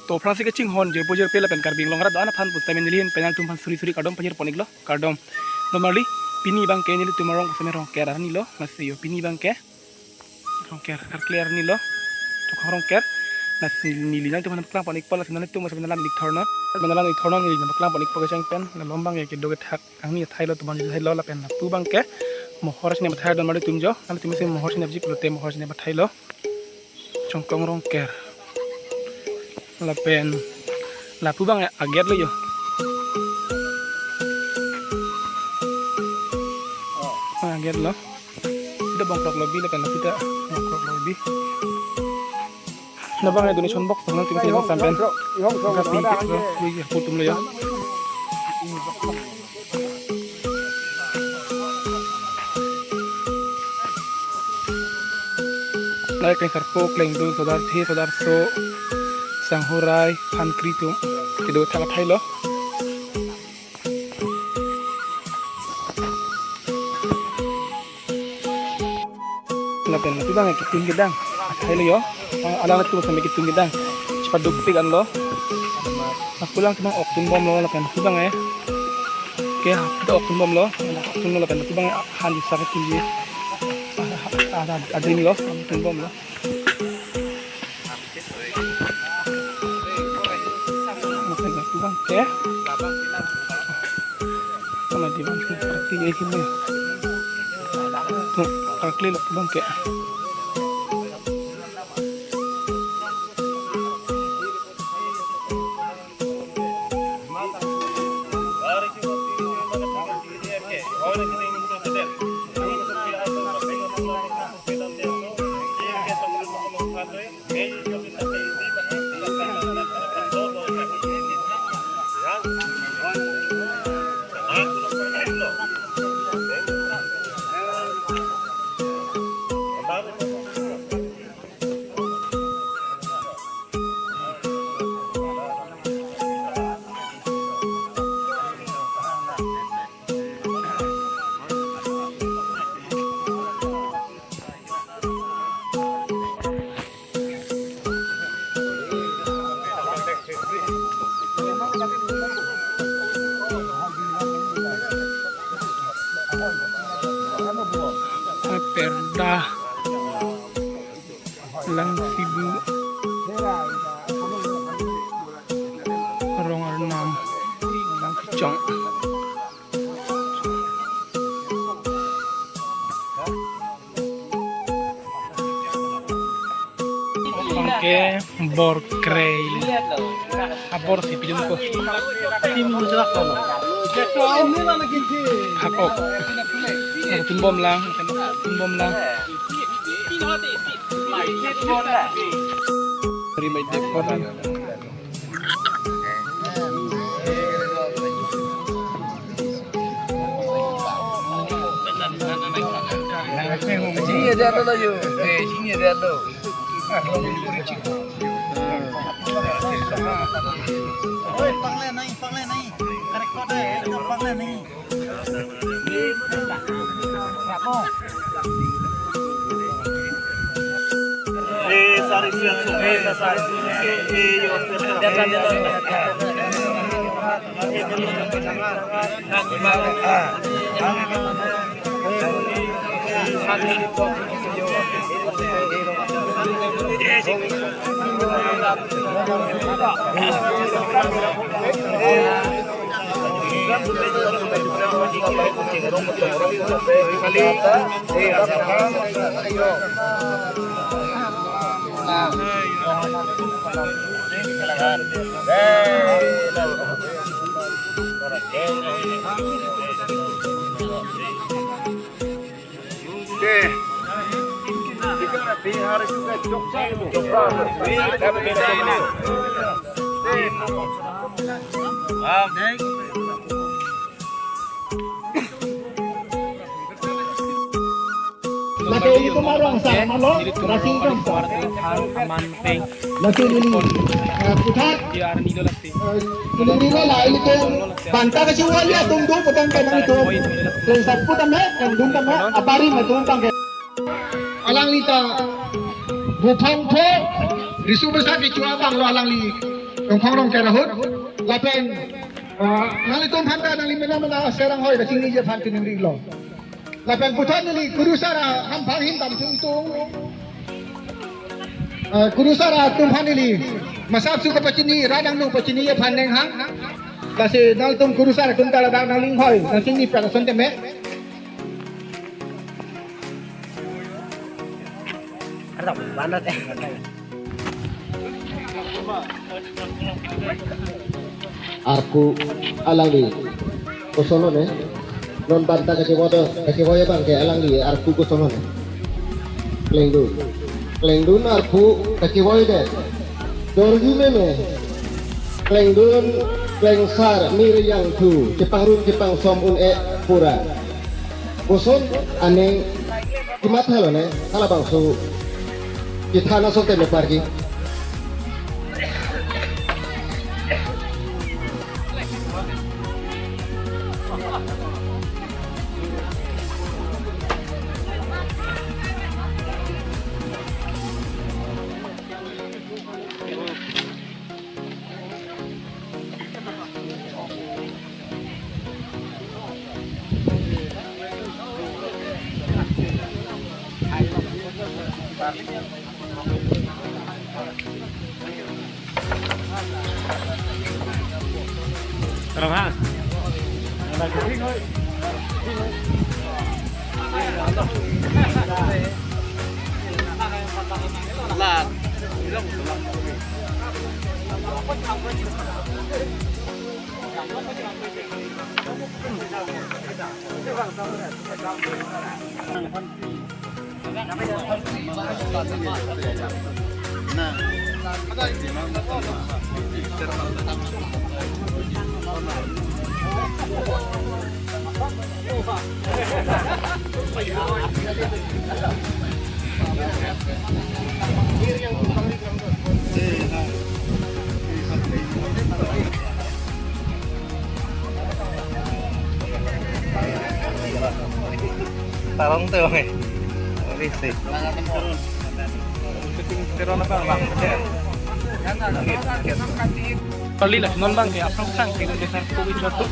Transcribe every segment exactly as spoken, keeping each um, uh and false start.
To aphrangsi kachinghon jirpo jirpi lapen Karbi Anglong arat do-an aphan pusitame nelihin penang atum aphan suri suri kardom pajir pon-iklo, kardom. Domarli, pini abangke nelitum arong pusitame Rongker arni lo, lasi yo pini abangke Rongker, Karkli arni lo, Tokhong Rongker. Lasi neli nangtum aphan paklang pon-ikpo, lasi nangtum aphan alam ik thornon, alam ik thornon neli nangpaklang pon-ikpo kecheng pen, la malom abangke kedo kethak angni athai lo, toman athai lo, lapen lapu abangke mohor sine athai, domarli atum jo, nangtum si mohor sine abji pulote mohor sine athai lo. Chongkong Rongker. Lapen lapu abang aget lo yo. Ah, aget lo. Ida bongkrok lo bi lapen lapu ta bongkrok lo bi. Labang donation box nangtum si sampen. Kapi ke lo, kui ke putum lo yo. Lahai Klengsarpo, Klengdul, Sodar The, Sodar So, Sanghorai, Phankri atum kedo thak athai lo. Lapen lapu abang ketun kedang athai lo yo. Ah, alanglitum seme ketun kedang chepadukpik anlo. Lapu alanglitum ok tunbomlo lapen lapu abang ke ok tunbomlo. Ok tunlo lapen lapu abang han jisa ketunji. Ah, ah, ah, ading lo, tunbomlo. Lapen lapu abangke. Sama di bangke seperti ini sini. Tuh, Karkli lapu abangke. Perda Langsibu, Rong Arnam, Langkechong. Oke, bor krei. Abor si pidum ko. Hakok. Tunbom lang, tunbom lang. Terima kasih. Sini ada lo yo. Eh, sini ada lo. Oi, pangle nai, pangle nai. Karekot deh, itu pangle nai. Lake ini kemarin sama lo, rasi kan. Lake ini, eh, putar. Eh, ini nila la, ini tuh banta kecil aja, tunggu petang kayak itu. Tuh satu tame, yang dun tame, abari mah tuh tangke. Alangli ta Buphongpho, Riso Besa kechua abang lo alangli. Rongkhong Rongker ahut, lapen, ah, nanglitum aphan ta nangli mena mena Serang hoi kachingniji aphan chiningri lo. Lapen puthot neli kurusar ahamphang ahin dam thung tung. Ah, kurusar atum aphan neli masap su kapachini, rat angno pachini aphan ning hang. Lasi nangtum kurusar atum ta ladak nangli hoi, nangchini prak ason teme. Ano, banat eh. Arpu alangli koson lone? Non banta kachevoi, kachevoi abang ke alangli arpu koson lone? Klengdun. Klengdun arpu kachevoidet. Dorji meme. Klengdun, klengsar, mir jangthu, chepangrun chepangsom un-e pura. Koson aning kematha lone, halabangso kethan ason teme parji. Tarong te, oke. Oke, sih. Shooting teron apa, Bang? Kali lah, non Bang, ya, aphrang sang ke udah sar covid satu.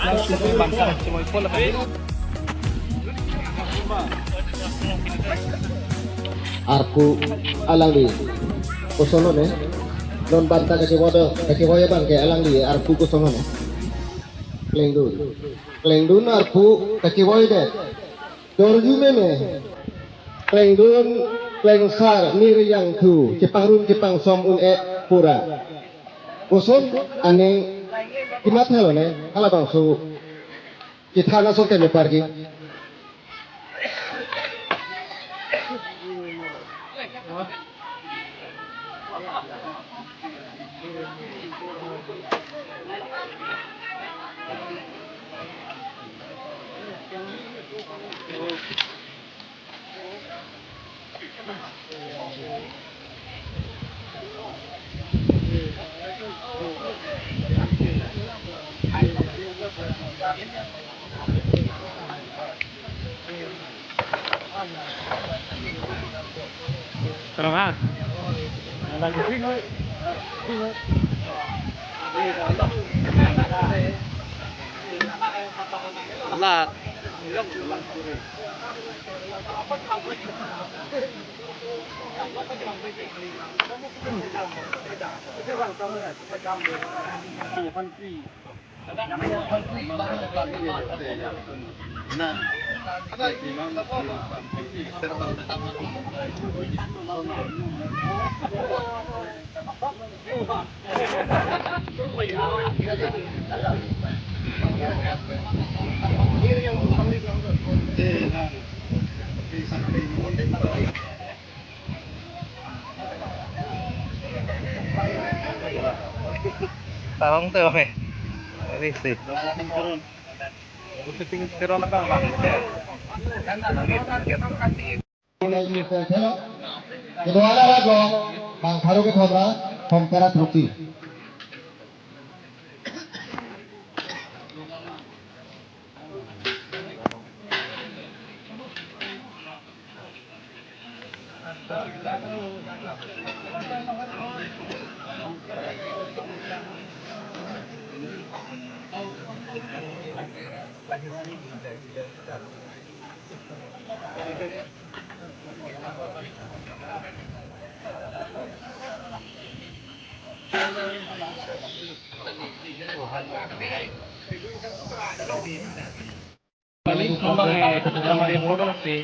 Langsung ke bangsa cuma ipol lah. Arpu alangli koson lone? Non banta kachevoi, kachevoi abang ke alangli arpu koson lone? Klengdun. Klengdun arpu kachevoidet. Dorji meme. Klengdun, klengsar, mir jangthu, chepangrun chepangsom un-e pura. Koson aning kematha lone, halabangso kethan ason teme parji. Tolong ah. Lat. Tarong te, oke. Risi. Shooting teron apa, Bang? Kedua la rago, Bang Farouk ke thom ra, thom kara throksi. Balik kembang, eh, kembang, eh, bodoh sih.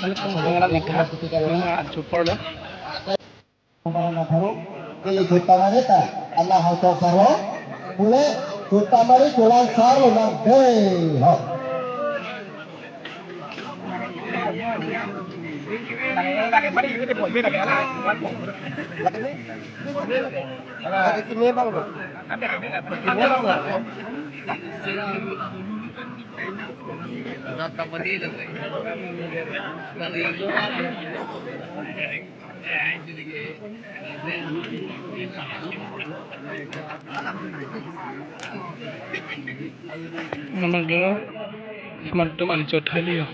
Balik kembang, eh, kembang, eh, super lah. Kembang, eh, baru, ini kita mana ta? Anak hotel saro, mulai kita mari pulang saro nang deh, ho. Nama dia? Semantum anchot hali ya.